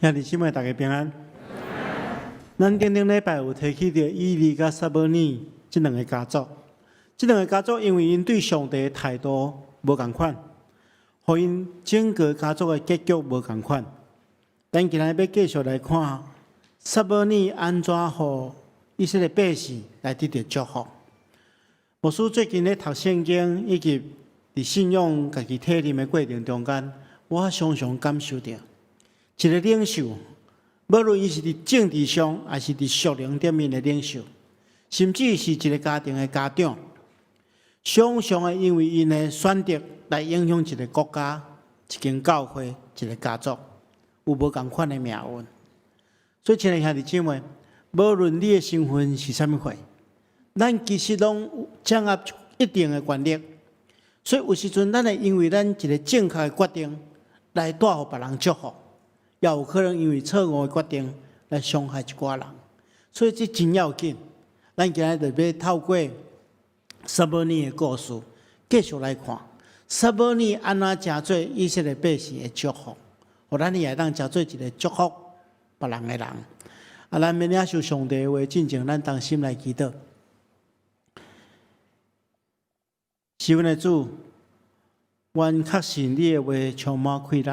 兄弟姊妹，大家平安。咱頂頂禮拜有提起著以利佮撒母耳這兩个家族，這兩个家族因為𪜶對上帝的態度無仝款，予𪜶整個家族的結局無仝款。咱今仔日欲繼續來看撒母耳按怎予以色列百姓來得著祝福。牧師最近咧讀聖經以及佇信仰家己體認的過程中間，我常常感受著一个領袖，無論伊是佇政治上，抑是佇屬靈頂面的領袖，甚至是一个家庭的家長，常常會因為𪜶的選擇來影響一个國家、一間教會、一个家族，有無仝款的命運。所以，親愛兄弟姊妹，無論你的身份是啥物貨，咱其實攏有掌握一定的權力。所以有時陣，咱會因為咱一个正確的決定來帶予別人祝福，也有可能因為錯誤的決定來傷害一寡人。所以這真要緊。咱今仔日就欲透過撒母耳的故事，繼續來看撒母耳按怎成做以色列百姓的祝福，予咱也會當成做一个祝福別人的人。啊，咱欲領受上帝的話，進前咱同心來祈禱。是阮的主，阮確信你的話充滿氣力，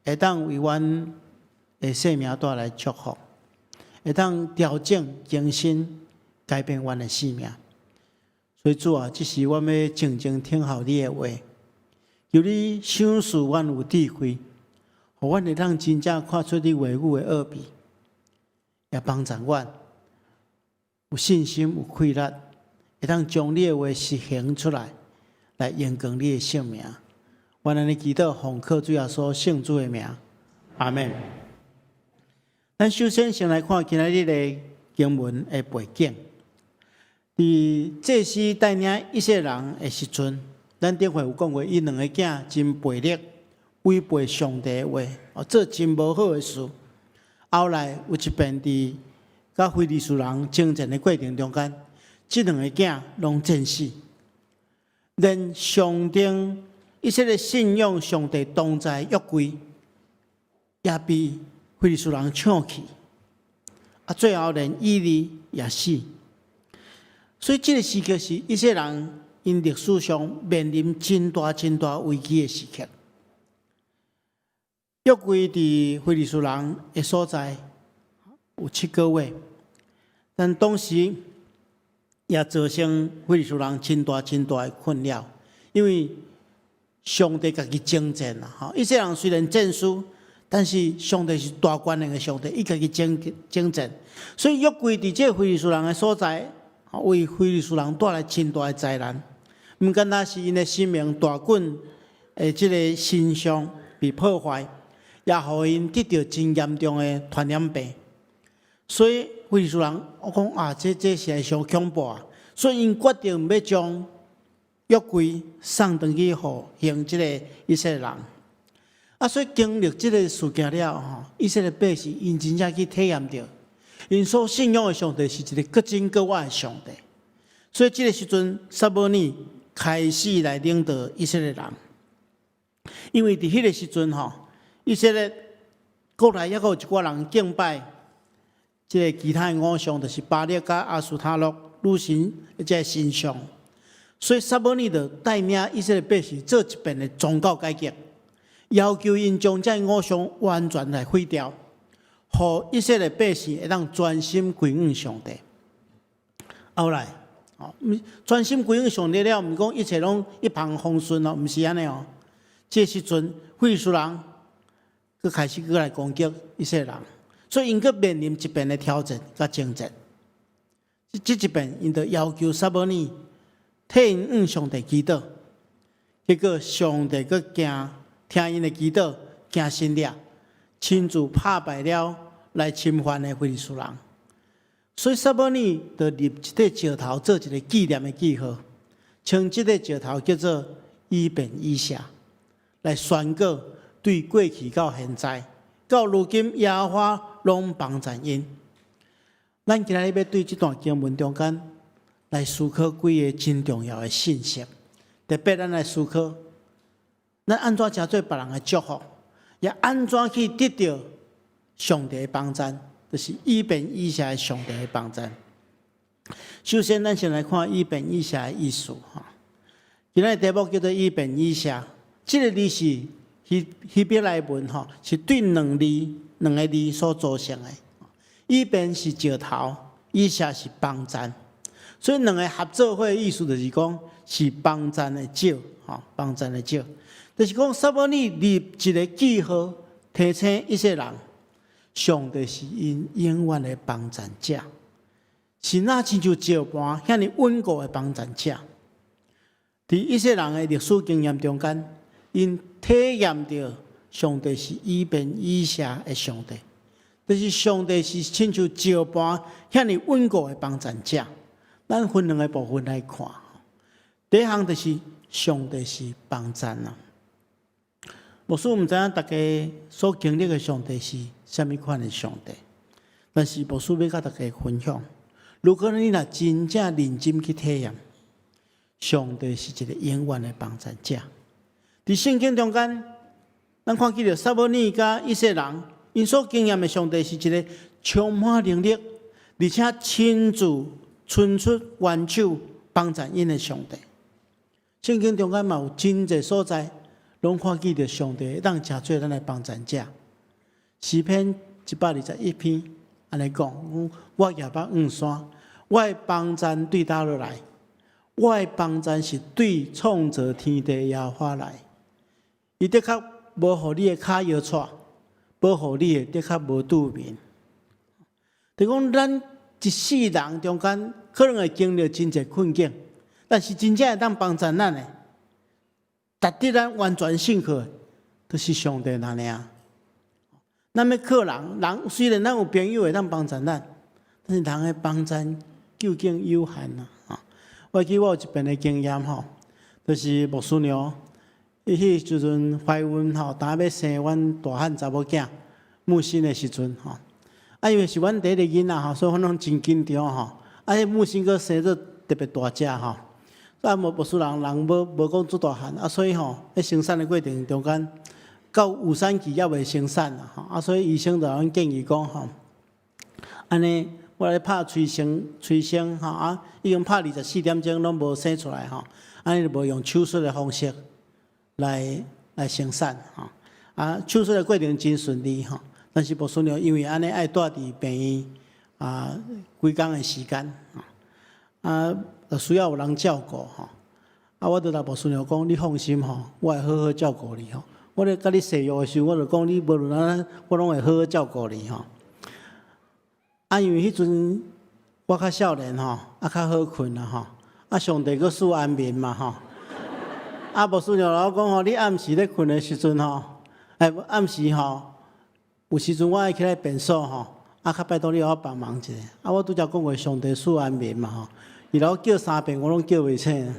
會當為阮的生命帶來祝福，會當調整、更新、改變阮的生命。所以主啊，這時我欲靜靜聽候你的話，求你賞賜阮有智慧，予阮會當真正看出你話語的奧秘，也幫助阮有信心、有氣力，會當將你的話實行出來，來榮光你的聖名。阮按呢祈禱，奉靠主耶穌聖子的名，阿們。咱首先先來看今仔日的經文的背景。佇祭司帶領以色列人的時陣，咱頂回有講過，𪜶兩个囝真悖逆，違背上帝的話，哦，做真無好的事。後來有一遍佇佮非利士人爭戰的過程中間，這兩个囝攏戰死。連上頂以色列信仰上帝同在約櫃，也被非利士人搶去。啊，最後連以利也死。所以這个時刻是以色列人𪜶歷史上面臨真大真大危機的時刻。約櫃佇非利士人的所在有7個月，但當時也造成非利士人真大真大的困擾，因為上帝家己征戰啦，吼！以色列人雖然戰輸，但是上帝是大權能的上帝，伊家己征戰，所以約櫃佇這个非利士人的所在，為非利士人帶來真大的災難。毋敢若是𪜶的神明大袞的這个神像被破壞，也予𪜶得著真嚴重的傳染病。所以非利士人我講啊，這實在傷恐怖啊！所以𪜶決定欲將約櫃送轉去予還這个以色列人。啊，所以經歷這个事件了後，以色列百姓𪜶真正去體驗著，𪜶所信仰的上帝是一个閣真閣活的上帝。所以這个時陣，撒母耳開始來領導以色列人，因為佇彼个時陣吼，以色列國內猶閣有一寡人敬拜這个其他的偶像，就是巴力佮亞斯他錄女神這个神像。所以撒母耳就帶領以色列百姓做一遍的宗教改革，要求𪜶將這个偶像完全來廢掉，予以色列百姓會當專心歸向上帝。後來，哦，專心歸向上帝了，毋是講一切攏一帆風順哦，毋是按呢哦。這時陣，非利士人閣開始閣來攻擊以色列人，所以𪜶閣面臨一遍的挑戰佮爭戰。這一遍，𪜶就要求撒母耳替𪜶向上帝祈禱，結果上帝閣驚聽𪜶的祈禱，行神蹟，親自拍敗了來侵犯的非利士人。所以撒母耳就立一塊石頭做一个紀念的記號，稱這个石頭叫做以便以謝，來宣告對過去到現在到如今耶和華攏幫贊𪜶。咱今仔日欲對這段經文中間來思考幾个真重要的信息，特別咱來思考，咱按怎成做別人的祝福，也按怎去得著上帝的幫贊，就是以便以謝的上帝的幫贊。首先，咱先來看以便以謝的意思。哈，今仔日題目叫做以便以謝，這個字是希伯來文吼，是對兩個字所組成的。以便是石頭，以謝是幫贊，所以兩個合做伙的意思就是講是幫贊的石，吼，幫贊的石，就是講撒母耳立一個記號，提醒以色列人，上帝是𪜶永遠的幫贊者，是若親像石盤遐爾穩固的幫贊者。佇以色列人的歷史經驗中間，𪜶體驗著上帝是以便以謝的上帝，就是上帝是親像石盤遐爾穩固的幫贊者。咱分兩個部分來看，第一項就是上帝是幫贊啊。牧師毋知影大家所經歷的上帝是啥物款的上帝，但是牧師欲佮大家分享，如果你若真正認真去體驗，上帝是一個永遠的幫贊者。佇聖經中間，咱看見著撒母耳佮以色列人，𪜶所經驗的上帝是一個充滿能力，而且親自伸出援手幫贊𪜶的上帝。聖經中間嘛有真濟所在，攏看見著上帝會當成做咱的幫贊者。詩篇121篇按呢講：我舉目望山，我的幫贊對佗落來？我的幫贊是對創造天地耶和華來。伊的確無予你的跤搖掣，保護你的的確無拄眠。就講咱一世人中間可能會經歷真濟困境，但是真正會當幫助咱的，值得咱完全信靠的，就是上帝爾爾。咱欲靠人，人雖然咱有朋友會當幫助咱，但是人的幫助究竟有限啊！我記我有一遍的經驗吼，就是牧師娘，伊彼時陣懷孕吼，當欲生阮大漢查某囝牧師的時陣吼，啊，因為是阮第一個囡仔吼，所以阮攏真緊張吼。啊，彼牧師閣生做特別大隻吼，啊，牧師人無講足大漢，啊，所以吼，佇生產的過程中間，到預產期猶未生產啦，吼，啊，所以醫生就阮建議講吼，按呢，我來拍催生，催生吼啊，已經拍24點鐘攏無生出來吼，按呢就無用手術的方式來生產吼，啊，手術的過程真順利吼，但是牧師娘因為按呢愛蹛佇病院啊幾工的時間，啊，需要有人照顧吼，啊，我就共牧師娘講，你放心吼，我會好好照顧你吼。我咧佮你誓約的時陣，我就講你無論按怎，我攏會好好照顧你吼。啊，因為彼陣我較少年吼，啊較好睏啦吼，啊上帝閣賜安眠嘛吼。啊，牧師娘老講吼，你暗時咧睏的時陣吼，哎，暗時吼，有時陣我愛起來便所吼，啊，較拜託你予我幫忙一下。啊，我拄才講過上帝賜安眠嘛吼，伊若叫三遍我攏叫袂醒。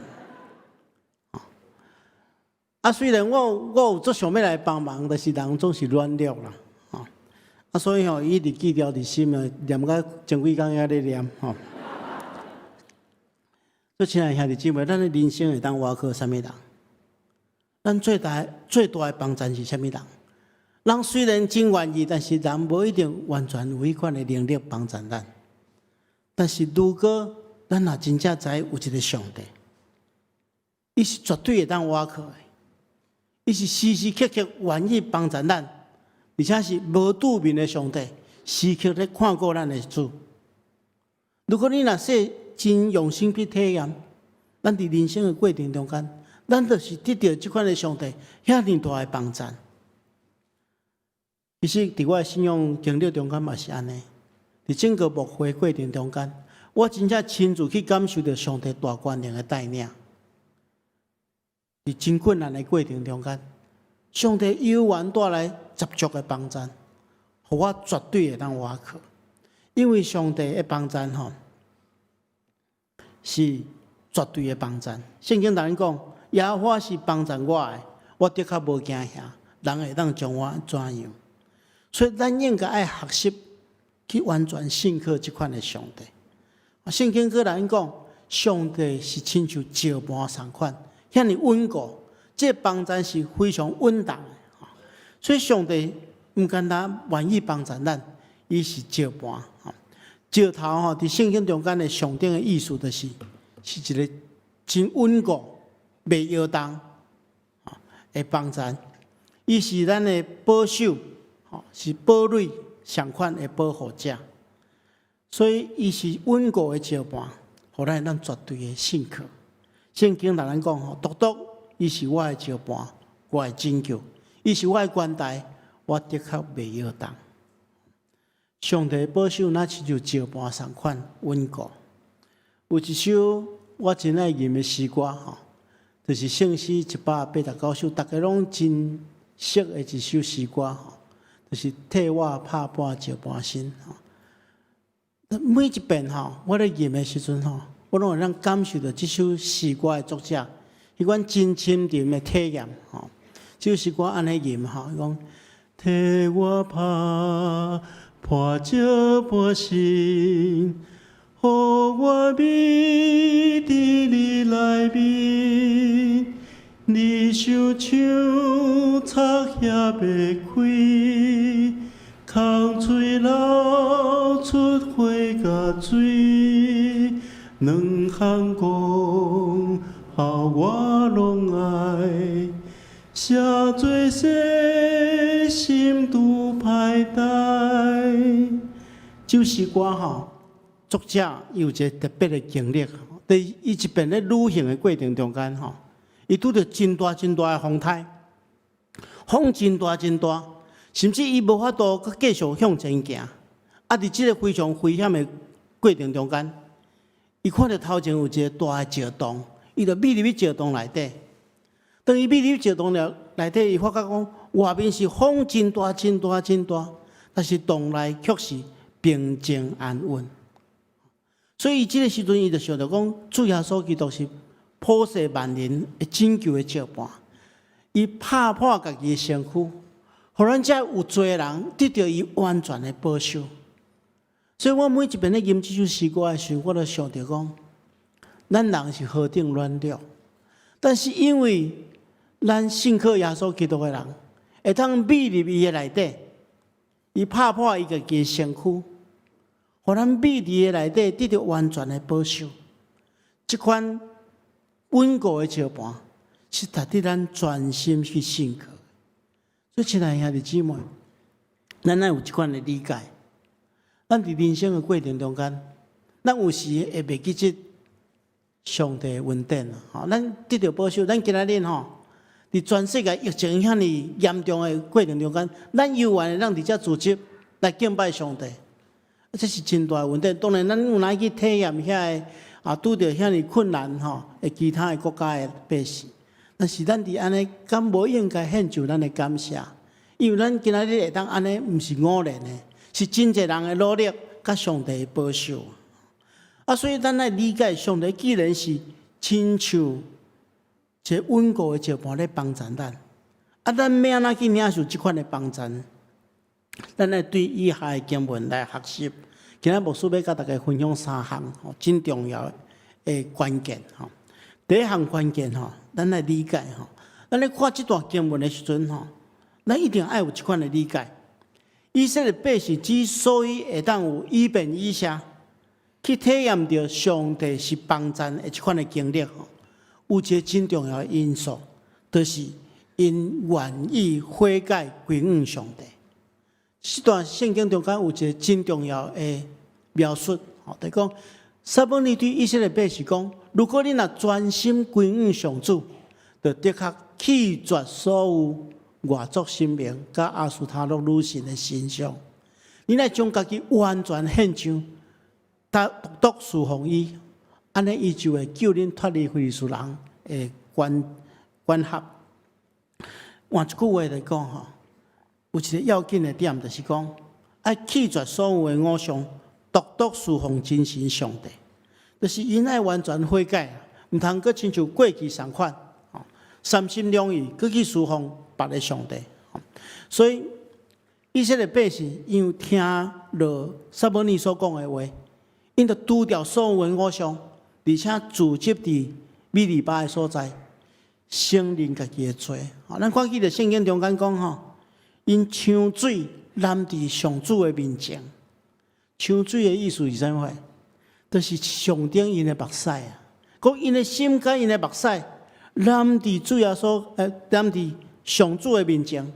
啊，雖然我有足想欲來幫忙，但是人總是軟弱啦，吼。啊，所以吼，伊一直記牢佇心啊，念甲前幾工猶咧念吼。所以，親愛兄弟姊妹，咱的人生會當倚靠啥物人？咱最大最大的幫贊是啥物人？人雖然真願意，但是人無一定完全有彼款的能力幫助咱。但是如果咱若真正知有一個上帝，伊是絕對會當倚靠的，伊是時時刻刻願意幫助咱，而且是無拄眠的上帝，時刻咧看顧咱的主。如果你若說真用心去體驗，咱佇人生的過程中間，咱就是得著這款的上帝遐爾大的幫贊。其實，佇我的信仰經歷中間嘛是按呢。佇整個牧會過程中間，我真正親自去感受著上帝大權能的帶領。佇真困難的過程中間，上帝猶原帶來十足的幫贊，予我絕對會當倚靠。因為上帝的幫贊吼，是絕對的幫贊。聖經當講，耶和華是幫贊我的，我的確無驚嚇，人會當將我怎樣？所以咱應該愛學習去完全信靠這款的上帝。聖經閣來講，上帝是親像石盤仝款，遐爾穩固，這個幫贊是非常穩當的。所以上帝毋干焦願意幫贊咱，伊是石盤。石頭吼，佇聖經中間的上頂的意思，就是是一個真穩固、袂搖動的幫贊。伊是咱的保守，是堡壘相款的保護者。所以，伊是穩固的石盤，予咱當絕對的信靠。聖經共咱講吼，獨獨伊是我的石盤，我的拯救，伊是我的關台，我的確袂搖動。上帝保守，若親像石盤相款穩固。有一首我真愛吟的詩歌吼，就是聖詩189首，逐家攏真熟的一首詩歌吼，就是替我拍破石盤身吼。每一遍吼，我咧吟的時陣吼，我攏會當感受著這首詩歌的作者，彼款真深沉的體驗吼。這首詩歌按呢吟吼，伊講替我拍破石盤身，予我覕佇你內面，你受槍插遐欲開，空喙流出血佮水，兩項功效我攏愛，寫做細心拄歹代。這首詩歌吼，作者伊有一個特別的經歷，佇伊一遍咧旅行的過程中間吼，伊拄著真大真大的風颱，風真大真大，甚至伊無法度閣繼續向前行。啊，佇這個非常危險的過程中間，伊看著頭前有一個大的石洞，伊就覕入去石洞內底。當伊覕入石洞了內底，伊發覺講外面是風真大真大真大，但是洞內卻是平靜安穩。所以伊這個時陣，伊就想著講，主耶穌基督是普世萬人的拯救的石盤，伊拍破家己的身軀，予咱遮有罪的人得著伊完全的保守。所以我每一遍咧吟這首詩歌的時候，我都想著講，咱人是何等軟弱，但是因為咱信靠耶穌基督的人，會當覕入伊的內底，伊拍破伊家己的身軀，予咱覕佇伊內底得著完全的保守。這款穩固的石盤，是值得咱專心去信靠。所以，親愛兄弟姊妹，咱愛有這款的理解。咱佇人生的過程中間，咱有時會袂記得上帝的恩典。吼，咱得著保守，咱今仔日吼，佇全世界疫情遐爾嚴重的過程中間，咱猶原會當佇遮聚集來敬拜上帝，這是真大的恩典。當然，咱有哪去體驗遐个啊，拄著遐爾困難吼的其他的國家的百姓，但是咱佇按呢，敢無應該獻上咱的感謝？因為咱今仔日會當按呢，毋是偶然的，是真濟人的努力，佮上帝的保守。啊，所以咱愛理解，上帝既然是親像一個穩固的石盤咧幫助咱，啊，咱欲按怎去領受這款的幫助？咱愛對以下的經文來學習。今仔牧師欲佮大家分享三項吼，真重要的關鍵吼。第一項關鍵吼，咱來理解吼，咱咧看這段經文的時陣吼，咱一定愛有這款的理解。以色列百姓之所以會當有以便以謝，去體驗著上帝是幫贊的這款的經歷吼，有一個真重要的因素，就是𪜶願意悔改歸向上帝。這段聖經中間有一個真重要的描述，吼，就講撒母耳對以色列百姓講：如果恁若專心歸向上主，就的確棄絕所有外族神明佮亞斯他錄女神的神像，恁愛將家己完全獻上，獨獨事奉伊，按呢伊就會救恁脫離非利士人的管轄。換一句話來講吼，有一個要緊的點，就是講愛棄絕所有的偶像，獨獨事奉真神上帝，就是𪜶愛完全悔改，毋通閣親像過去仝款，三心兩意，閣去事奉別个上帝。所以以色列百姓因為聽著撒母耳所講的話，𪜶就除掉所有的偶像，而且聚集佇米利巴的所在，承認家己的罪。咱看見著聖經中間講吼， 𪜶搶水淋佇上主的面前。搶水的意思是啥物貨？就是象徵𪜶的目屎啊！講𪜶的心佮𪜶的目屎淋佇主耶穌，淋佇上主的面前，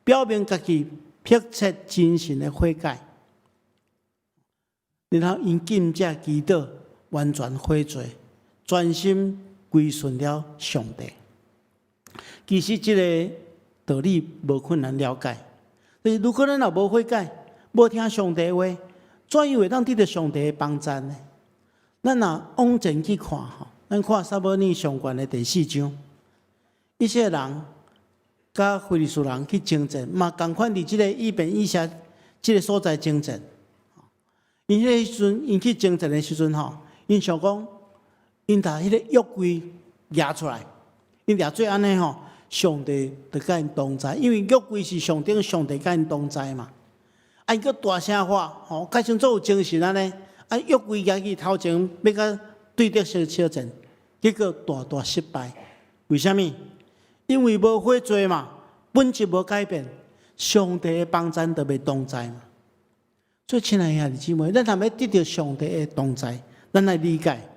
表明家己迫切真誠的悔改。然後𪜶禁食祈禱，完全悔罪，專心歸順了上帝。其實這个道理無困難了解。就是如果咱若無悔改，無聽上帝話，怎樣會當得著上帝的幫贊呢？咱若往前去看吼，咱看撒母耳上卷的第四章，以色列人佮非利士人去征戰，嘛仝款佇這个以便以謝這个所在征戰。𪜶彼个時陣，𪜶去征戰的時陣吼，𪜶想講，𪜶共彼个約櫃舉出來，𪜶掠做按呢吼，上帝就佮𪜶同在，因為約櫃是象徵上帝佮𪜶同在嘛。啊，𪜶閣大聲喊，吼，改成做有精神按呢，啊，約櫃舉去頭前，欲佮對敵相相戰，結果大大失敗。為啥物？因為無悔罪嘛，本質無改變，上帝的幫贊就袂同在嘛。所以，親愛兄弟姊妹，咱若欲得著上帝的同在，咱來理解，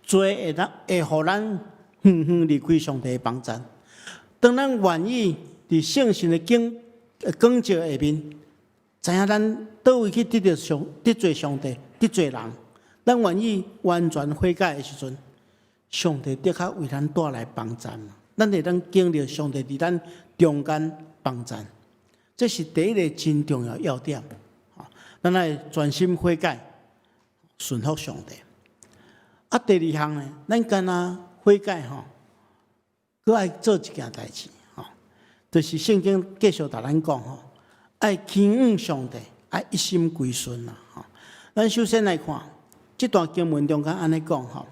罪會當會予咱遠遠離開上帝的幫贊。當咱願意佇聖神的光照下面，知影咱佗位去得罪上帝、得罪人，咱願意完全悔改的時陣，上帝的確為咱帶來幫贊。咱會當經歷上帝佇咱中間幫贊，這是第一个真重要要點。咱愛專心悔改，順服上帝。啊，第二項呢，咱敢若悔改吼，閣愛做一件代誌吼，就是聖經繼續共咱講吼，愛親仰上帝，愛一心歸順啦吼。咱首先來看這段經文中間按呢講吼，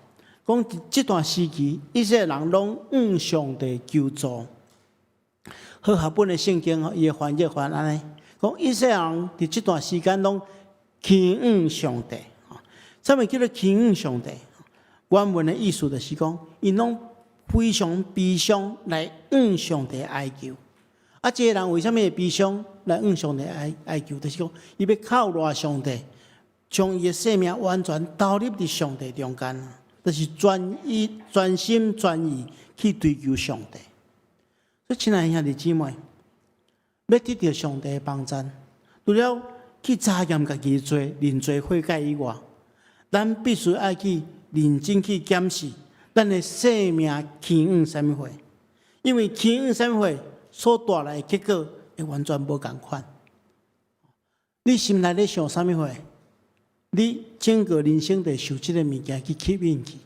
講這段時期，以色列人攏向上帝求助。和合本的聖經吼，伊的翻譯翻按呢，講以色列人佇這段時間攏親仰上帝。啥物叫做親仰上帝？原文的意思就是講，𪜶攏非常悲傷來向上帝哀求。啊，這个人為啥物會悲傷來向上帝哀求？就是講，伊欲靠賴上帝，將伊的生命完全投入佇上帝中間，就是專意、專心、專意去追求上帝。所以，親愛的兄弟姊妹，欲得著上帝的幫贊，除了去查驗家己的罪、認罪悔改以外，咱必須愛去認真去檢視咱的生命傾向啥物貨，因為傾向啥物貨所帶來的結果會完全無仝款。你心內咧想啥物貨，你整個人生就會受這个物件去吸引去。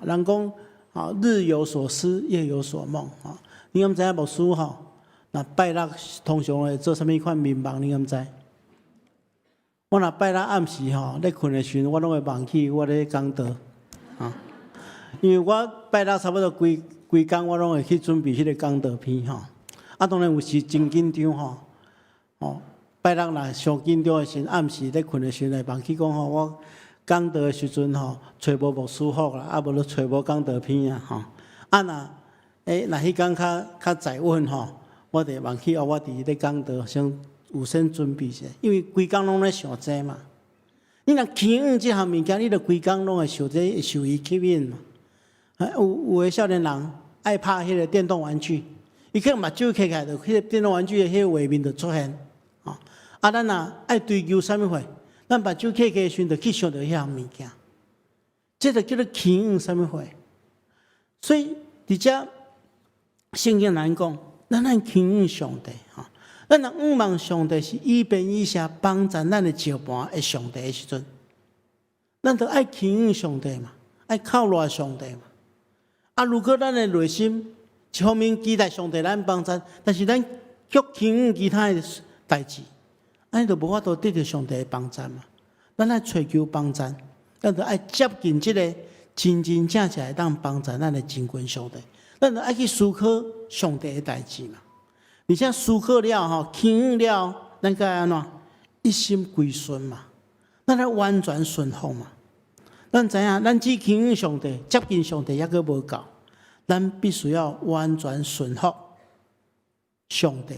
人講，日有所思，夜有所夢。你敢知影牧師吼？若拜六通常會做啥物款眠夢？你敢知？我若拜六暗時吼咧睏的時陣，我攏會夢去我咧講道，啊，因為我拜六差不多規規工，我攏會去準備彼个講道片吼。啊，當然有時真緊張吼，哦，拜六若傷緊張的時陣，暗時咧睏的時陣會夢去講吼，我講道的時陣吼，揣無牧師服啦，啊無就揣無講道片啊吼。啊若若彼工較較載穩吼，我就會夢去哦，我佇咧講道先有先準備者，因為規工攏咧想這嘛。你若期望這項物件，你就規工攏會受這受伊吸引嘛。啊，有的少年人愛拍彼个電動玩具，伊可能目睭開起來，就彼个電動玩具的彼个畫面就出現。哦，啊，咱若愛追求啥物貨，咱目睭開開的時陣，就去想著彼項物件。這就叫做期望啥物貨。所以佇遮聖經來講，咱愛期望上帝吼。咱若仰望上帝是以便以謝幫助咱的石磐的上帝的時陣，咱就愛期望上帝嘛，愛靠賴上帝嘛。啊，如果咱的內心一方面期待上帝咱幫助，但是咱卻期望其他的代誌，按呢就無法度得著上帝的幫助嘛。咱愛揣求幫助，咱就愛接近這个真真正正會當幫助咱的真神上帝。咱就愛去思考上帝的代誌嘛。而且思考了吼，期望了，咱該按怎一心歸順嘛？咱來完全順服嘛？咱知影，咱只期望上帝，接近上帝猶閣無夠，咱必須要完全順服上帝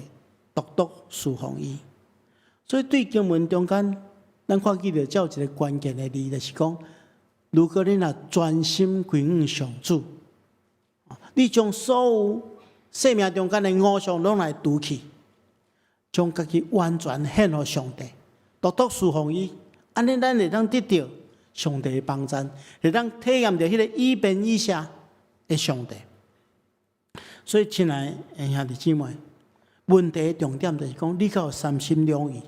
獨獨事奉伊。所以對經文中間，咱看見著這有一个關鍵的字，就是講，如果你若專心歸向上主，你將所有生命中間的偶像攏來除去，將家己完全獻予上帝，獨獨事奉伊，按呢咱會當得著上帝的幫贊，會當體驗著彼个以便以謝的上帝。所以，親愛的兄弟姊妹，問題的重點就是講，你敢有三心兩意？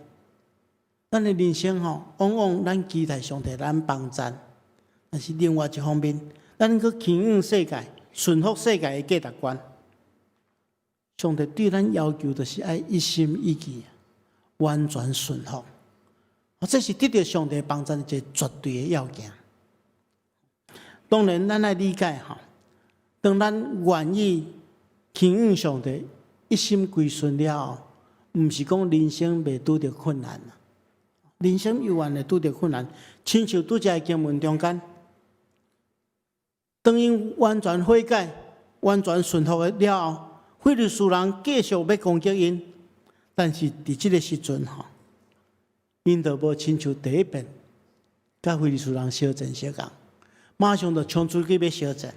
咱的人生吼，往往咱期待上帝咱幫贊，但是另外一方面，咱閣傾向世界、順服世界的價值觀。上帝對咱要求就是愛一心一意，完全順服。這是得著上帝幫贊一个絕對的要件。當然，咱愛理解吼，當咱願意傾向上帝，一心歸順了後，毋是講人生袂拄著困難。人生猶原會拄著困難，親像拄才的經文中間，當𪜶完全悔改、完全順服了後，非利士人繼續欲攻擊𪜶，但是佇這个時陣吼，𪜶就無親像第一遍，佮非利士人相戰相共，馬上就衝出去欲相戰。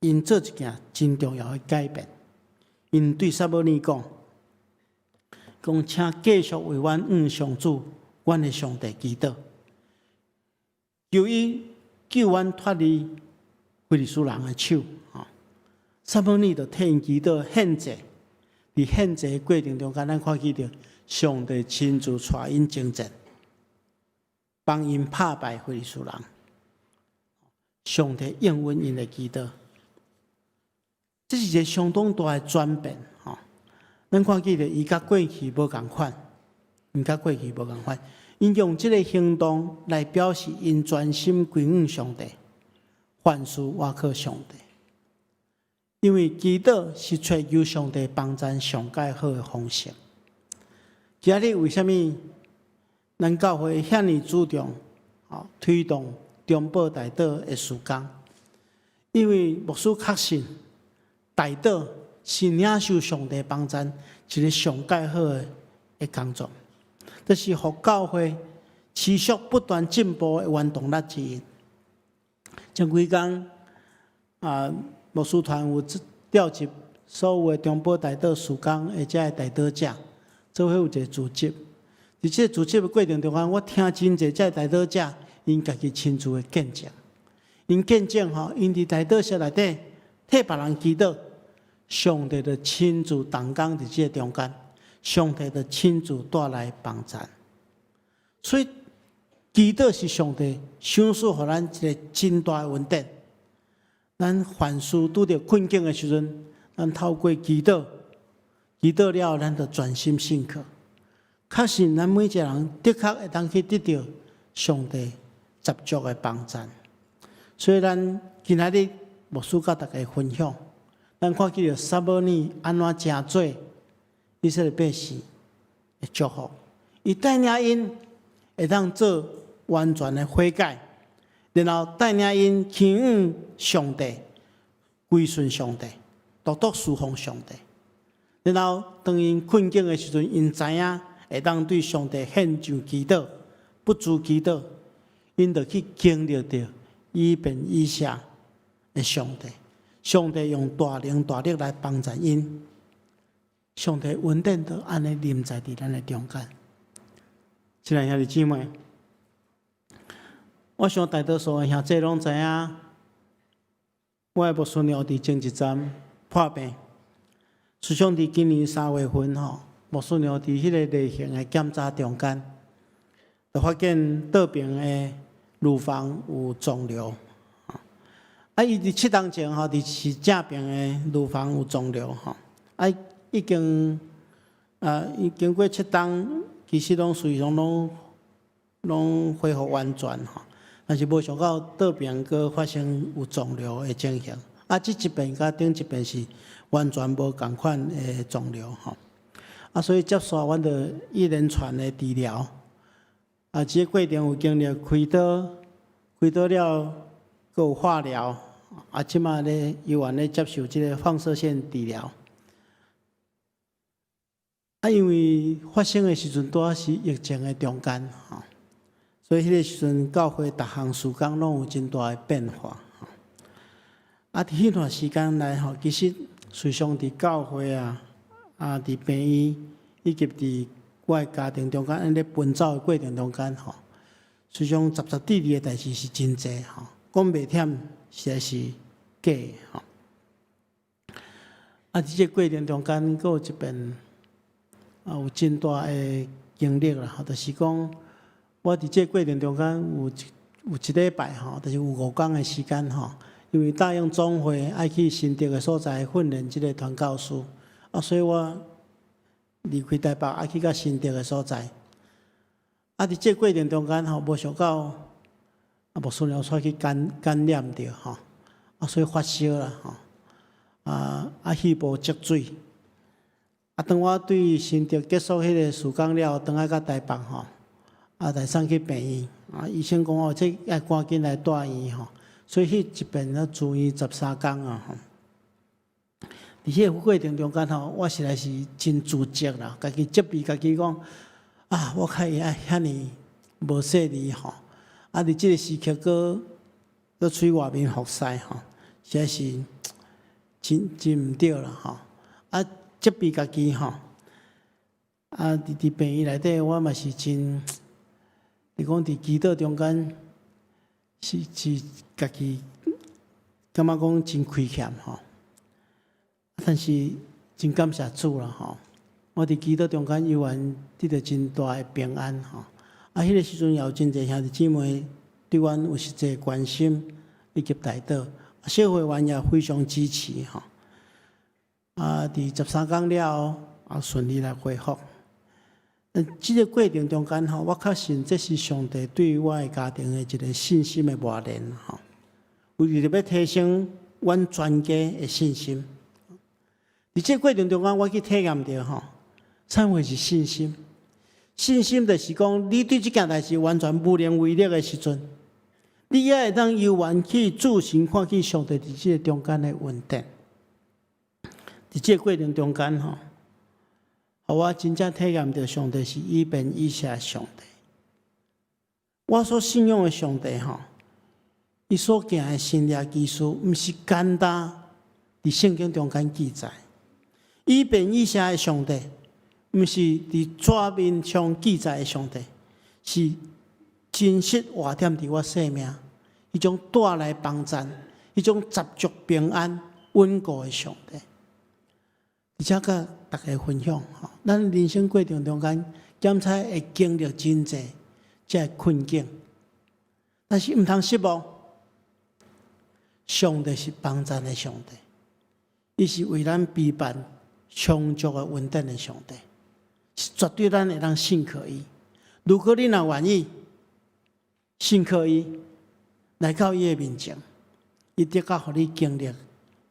𪜶做一件真重要的改變，𪜶對撒母耳講：講請繼續為阮向上主，阮的上帝祈禱，求伊救阮脫離非利士人的手。吼，撒母耳就替𪜶祈禱獻祭，佇獻祭的過程中間，咱看見著上帝親自帶𪜶征戰，幫𪜶拍敗非利士人。上帝應允𪜶的祈禱，這是一个相當大的轉變。吼，咱看見著伊佮過去無仝款，𪜶佮過去無仝款，𪜶用這个行動來表示𪜶專心歸向上帝，凡事倚靠上帝。因為祈禱是尋求上帝幫贊上蓋好的方式。今日為啥物咱教會遐爾注重推動中保代禱的事工？因為牧師確信代禱是領受上帝幫贊一个上蓋好的工作，這是予教會持續不斷進步的原動力之一。前幾工啊，牧師團有召集所有的中保代禱事工的這个代禱者，做伙有一个組織。佇這個組織的過程中間，我聽真濟這个代禱者，𪜶家己親自的見證。𪜶見證吼，𪜶佇代禱室內底替別人祈禱，上帝就親自動工佇這个中間，上帝就親自帶來幫贊。所以祈禱是上帝賞賜予咱一个真大的恩典。咱凡事拄著困境的時陣，咱透過祈禱，祈禱了後，咱就專心信靠。確實，咱每一个人的確會當去得著上帝十足的幫贊。所以，咱今仔日牧師佮大家分享，咱看見著撒母耳按怎成做以色列百姓的祝福，伊帶領𪜶會當做完全的悔改，然後帶領𪜶傾向上帝，歸順上帝，獨獨事奉上帝。然後當𪜶困境的時陣，𪜶知影會當對上帝獻上祈禱，不住祈禱，𪜶就去經歷著以便以謝的上帝。上帝用大能大力來幫助𪜶，上帝恩典就按呢臨在佇咱的中間。親愛兄弟姊妹，我想大多數的兄弟攏知影，我的牧師娘佇前一陣破病，事實上佇今年3月份吼，牧師娘佇彼个例行的檢查中間，就發現倒爿的乳房有腫瘤。啊，伊佇7冬前吼，佇是正爿的乳房有腫瘤吼，啊，已經啊，伊經過七冬，其實攏隨常攏恢復完全吼，但是無想到倒爿閣發生有腫瘤的情形。啊，這一遍佮頂一遍是完全無仝款的腫瘤吼。啊，所以接紲阮就一連串的治療。啊，這個過程有經歷開刀，開刀了，閣有化療，啊，這馬咧猶原咧接受這个放射線治療。啊，因為發生的時陣拄仔是疫情的中間吼，所以彼個時陣教會逐項事工攏有真大的變化。啊，佇彼段時間內吼，其實時常佇教會啊，啊，佇病院以及佇我的家庭中間，按呢奔走的過程中間吼，時常雜雜滴滴的代誌是真濟吼，講袂忝實在是假的吼。啊，佇這個過程中間，閣有一遍啊，有真大的經歷啦，就是講我佇這個過程中間有一禮拜吼，就是有5工的時間吼，因為答應總會愛去新竹的所在訓練這個傳教士，啊，所以我離開台北愛去到新竹的所在。啊，佇這個過程中間吼，無想到啊，牧師娘煞去感染著吼，啊，所以發燒啦吼，啊啊，肺部積水。啊，當我對新竹結束彼個事工了後，轉來到台北吼，啊，來送去病院，啊，醫生講哦，這愛趕緊來住院吼，所以彼一遍啊住院13工啊吼。佇彼個過程中間吼，我實在是真自責啦，家己責備家己講，啊，我較會愛遐爾無細膩吼，啊，佇這個時刻閣閣喙外面服侍吼，實在是真真毋對啦吼，啊，責備家己吼，啊，佇病院內底，我嘛是真，你講佇祈禱中間，是家己感覺講真虧欠吼，但是真感謝主啦吼，我佇祈禱中間猶原得著真大的平安吼，啊，彼個時陣也有真濟兄弟姊妹對阮有實際關心以及代禱，小會員也非常支持吼。啊！佇13工了後，啊，順利來恢復。這個過程中間吼，我確信這是上帝對我的家庭的一個信心的磨練吼。為著欲提升阮全家的信心。佇這個過程中間，我去體驗著吼，啥物是信心？信心就是講，你對這件代誌完全無能為力的時陣，你也會當猶原去注神看見上帝佇這個中間的恩典。佇這個過程中間吼，予我真正體驗著上帝是以便以謝的上帝。我所信仰的上帝吼，伊所行的神蹟奇事，毋是簡單佇聖經中間記載。以便以謝的上帝，毋是佇紙面上記載的上帝，是真實活踮佇我生命，彼種帶來幫贊，彼種十足平安穩固的上帝。而且佮大家分享吼，咱人生過程中間，檢查會經歷真濟這個困境，但是毋通失望。上帝是幫贊的上帝，伊是為咱備辦充足的恩典的上帝，是絕對咱會當信靠伊。如果你若願意信靠伊，來到伊的面前，伊的確予你經歷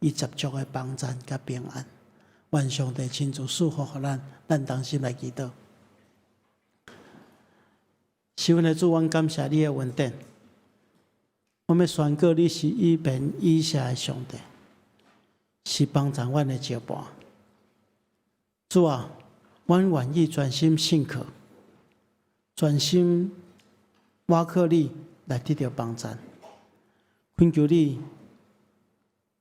伊十足的幫贊佮平安。願上帝親自賜福予咱，咱同心來祈禱。是阮的主，阮感謝你的恩典。我欲宣告你是以便以謝的上帝，是幫助阮的石磐。主啊，阮願意專心信靠，專心倚靠你來得著幫贊。懇求你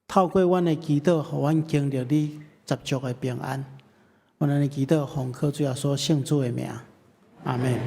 透過阮的祈禱，予阮經歷你十足的平安。阮按呢祈禱，奉靠主耶穌聖子的名，阿門。